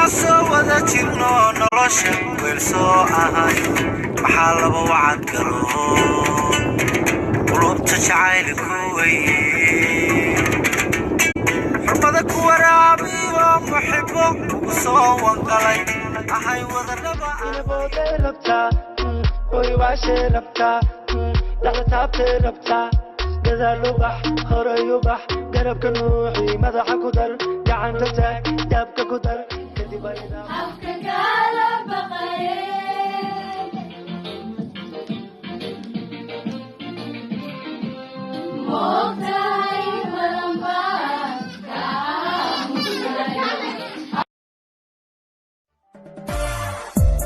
Waxaan soo wada jirno nolosha weel soo ahay, maxaa laba wacad galo qulubta jacayl ku weye, xurmada ku waraabiyo muxibo ugu soo wanqalay ahay wadanaba. Inaboodee rabtaa, hoy waashee rabtaa, dhexda taabtee rabtaa, gadaal u bax, horay u bax, garabka nuuxi, madaxa ku dar, gacanta taag, daabka ku dar, kadib ayda Afka kala baqaye. Moogtahay badan baan ka aamusay.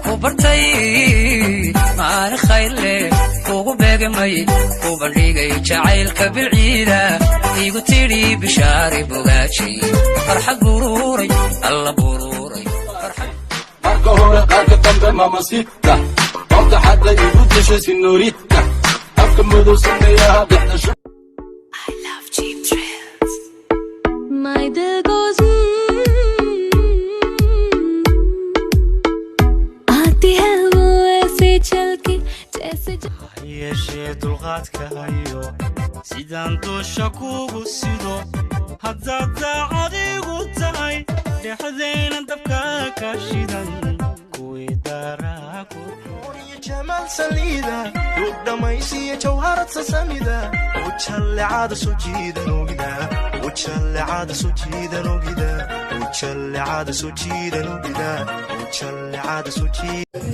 Ku bartay maalin khayrle, kugu beegmay, ku bandhigay jacaylka bilciida, igu tidhi bishaari bogaajay, farxad buruuray alla buruuray farxad. Marka hore, qaarka dambe, mamacita, qofta xadda igu dishay, señorita, afka madow sameeyaha dhexda shu. I love Cheap Thrills. My दिल goes आती है वो ऐसे चल के जैसे Ha yeeshee dulqaadka hayo, sidaan doosha kugu sido, haddaad daacad igu tahay, dhexdayna dabka ka shidan kuwii daaraa ku Jamaal saliida duug dhamaysiya, jawharad sasamida, ujallecada soo jiidan ogida, ujallecada soo jiidan ogida, ujallecada soo jiidan ogida, ujallecada soo jiidan.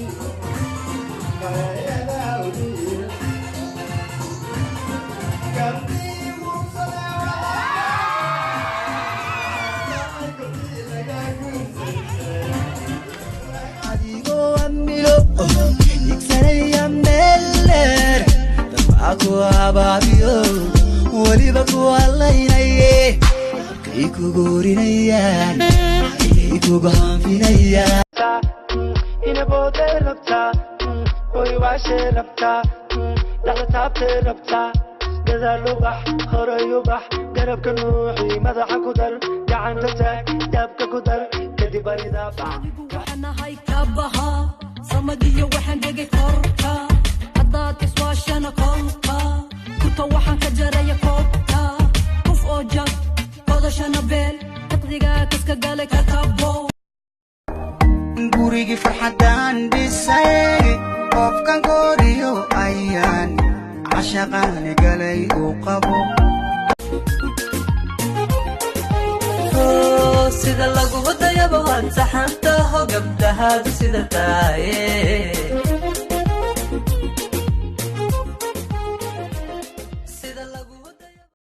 Adigoo amilo igsanaya meel dheer, dabaa ku abaabiyo, weliba ku hadlaynaye, halkay kugu orinayaan, halkay kugu hanfinayaan. Inaboodee rabtaa, hoy waashee rabtaa, dhexda taabtee rabtaa, gadaal u bax, horay u bax, garabka nuuxi, madaxa ku dar, gacanta taag, daabka ku dar, kadib aydaa bax. Anigu waxaan ahay kabaha samadiyo, waxaan dhegay korka, haddaad iswaashana kolka kurta waxaan ka jaraya koobka, kuf oo jab qodashana beel iqdigaa kaska galay kakabo. Gurigii farxaddaan dhisay, qofkan koriyo ayaan cashaqaani galay uu qabo. Sida lagu dayaba waad saxantaho, gabdhahaadu sida taaye.